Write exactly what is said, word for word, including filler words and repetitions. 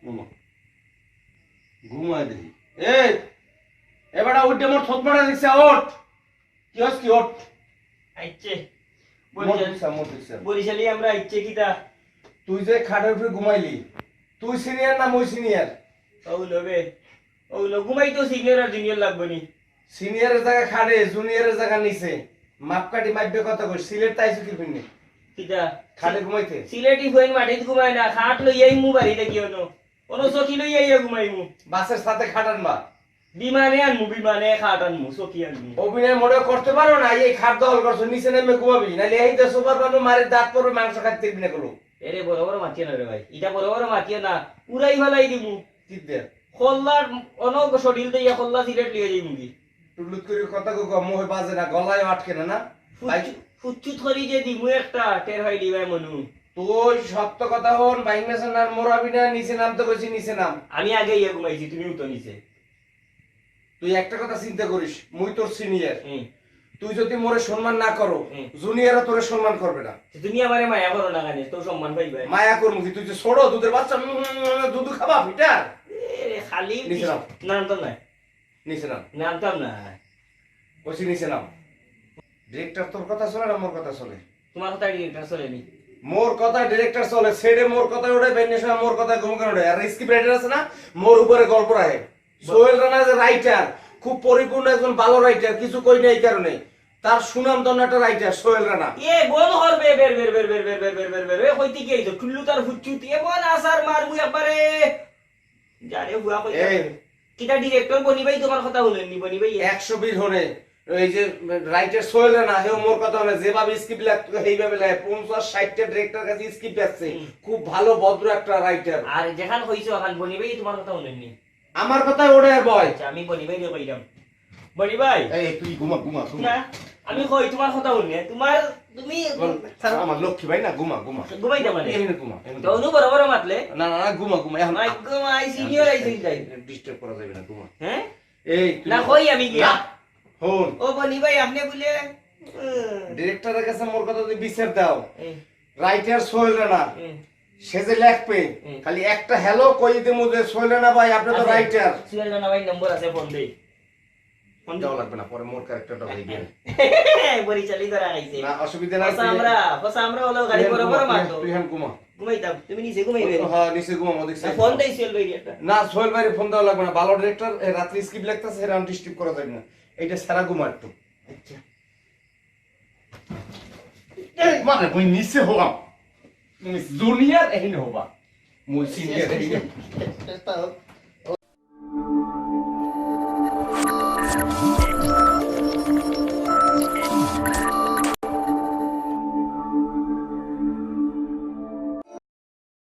ঘুমা। ঘুমাই দেখি। এই, এবারে উঠে মোর থতমারা দিছে, ওঠ। কি হস কি, ওঠ। আইচ্ছে। মোর বরিশাল-, দিছে, মোর দিছে। বরিশালি আমরা আইচ্ছে কিতা? তুই যে খাটের উপরে ঘুমাইলি, তুই সিনিয়র না মুই সিনিয়র? ওগুলো বে, ওগুলো ঘুমাই তো সিনিয়র আর জুনিয়র লাগবো নি। সিনিয়রের জায়গা খাটে, জুনিয়রের জায়গা নিচে। মাপকাঠি মাপবে কথা কই, সিলেট তাই চুকির পিনে। কিতা? খাটে ঘুমাইতে? সিলেটি ফুয়াইন মাটিত ঘুমায় না, খাট লইয়াই মু বাড়িতে কি হলো? কোনো চকি লইয়া ইয়া ঘুমাইমু। বাসের সাথে খাট আনবা? বিমানে আনমু, বিমানে খাট আনমু, চকি আনমু। অভিনয় মোটেও করতে পারো না, এই খাট দখল করছো, নিচে নেমে ঘুমাবি, নাইলে এই যে সুপার বানু মারির দাঁত পড়বে, মাংস খাইতে দিবি না গুলো। এরে বড় বড় মাতিও না রে ভাই, ইটা বড় বড় মাতিও না, উড়াই ফালাই দিমু। কি দে? খল্লার অনগ শরীর দিয়া খল্লা সিলেট লিয়ে যাইমু কি? টুলুত করে কথা কো, মোহে বাজে না, গলায় আটকে না, না? ভাই, ফুচু-, ফুচুত করি যে দিমু একটা, টের পাইলি ভাই মনু। তুই শক্ত কথা হন, বাইক মেশিন আর মোরাবি না, নিচে নামতে কইছি, নিচে নাম। আমি আগে ইয়ে ঘুমাইছি, তুমিও তো নিচে। তুই একটা কথা চিন্তা করিস, মুই তোর সিনিয়র। হুম। তুই যদি মোরে সম্মান না করো, হুম। জুনিয়ররা তোরে সম্মান করবে না। তো তুমি আমারে মায়া করো না কেন? তোর সম্মান পাইবে। মায়া করবো কি? তুই যে ছোট দুধের বাচ্চা, উম, উম, উম, দুধ খাবা, ফিটার। এ, খালি নিচে নাম। নাম তো নাই। নিচে নাম। নামতাম না। কইছি নিচে নাম। ডিরেক্টর তোর কথা চলে না মোর কথা চলে? তোমার কথা ডিরেক্টর চলেনি। মোর কথা ডিরেক্টর চলে, সেটা মোর কথা ওঠে, বেন্যা সময় মোর কথা ঘুম কেন ওঠে? আর স্ক্রিপ্ট রাইটার আছে না, মোর উপরে গল্প রাখে। সোহেল রানা যে রাইটার, খুব পরিপূর্ণ একজন ভালো রাইটার, কিছু কই না এই কারণে। তার সুনাম ধন্য একটা রাইটার সোহেল রানা। এ বল হর বে বের বের বের বের বের বের বের বের বের। এ কইতে কি আইছো? টুল্লু তার ফুচুত এমন আসার মারমু একবারে। জানে হুয়া কইতে। এই। কিতা ডিরেক্টর বনি ভাই তোমার কথা হুনেননি, বনি ভাই? একশো বির হনে। এই যে রাইটার সোহেল রানা, হেও মোর কথা হুনে, যেভাবে স্ক্রিপ্ট লাগতো, সেইভাবে লাগে। পঞ্চাশ ষাটটা ডিরেক্টর কাছে স্ক্রিপ্ট আছে। হুম। খুব ভালো ভদ্র একটা রাইটার। আর যেখান হইছে ওখান বনি ভাই তোমার কথা হুনেননি। আমার কথা ওঠে আর বয়। আচ্ছা, আমি বনি ভাই দিয়ে কইলাম। বনি ভাই। এই, তুই ঘুমা, ঘুমা, ঘুমা। না, আমি কই তোমার কথা হুনে, তোমার, তুমি বল, স্যার, আমার লক্ষ্মী ভাই না, ঘুমা, ঘুমা। ঘুমাই দে মানে। এমনি ঘুমা, এমনি তো ঘুমা। অনু বড় বড় মাতলে। না, না, না, ঘুমা, ঘুমা, এখন মাই ঘুমা, আই সিনিয়র আই সিন যাই। ডিস্টার্ব করা যাবে না, ঘুমা। হ্যাঁ? এই, তুই না, কই আমি গিয়া? না, হন। ও বনি ভাই, আপনি বলে, উম। ডিরেক্টরের কাছে মোর কথা যদি বিচার দাও, এই। রাইটার সোহেল রানা, এই। সে যে লেখবে, এই। খালি একটা হ্যালো কই দিমু যে, "সোহেল রানা ভাই, আপনি তো আছে। রাইটার।" সোহেল রানা ভাই নম্বর আছে, ফোন দেই। ফোন দেওয়া লাগবে না, পরে মোর ক্যারেক্টারটা হয়ে গেল। পরিচালিত রাখাইছে। না, অসুবিধা নাই, ফসা তুই আমরা, ফসা আমরা হলো গাড়ি তুই বড় বড় ঘুমা, মারতো। তুই এখন ঘুমা। ঘুমাইতাম, তুমি নিচে ঘুমাইবে। ও, হ্যাঁ, নিচে ঘুমা, ওদিক না, সাইড ফোন ঘুমা। দেই সোহেল ভাই একটা। না, সোহেল ভাইরে ফোন দেওয়া লাগবে না, ভালো ডিরেক্টর, এ রাত্রে স্ক্রিপ্ট লেখতেছে, এরা ডিস্টার্ব করা যাবে না। এইটা সারা ঘুমা একটু। আচ্ছা। এই, মানে, ওই নিচে হবা। তুমি জুনিয়র এখানে হবা। মুই সিনিয়র এখানে। চেষ্টা হোক।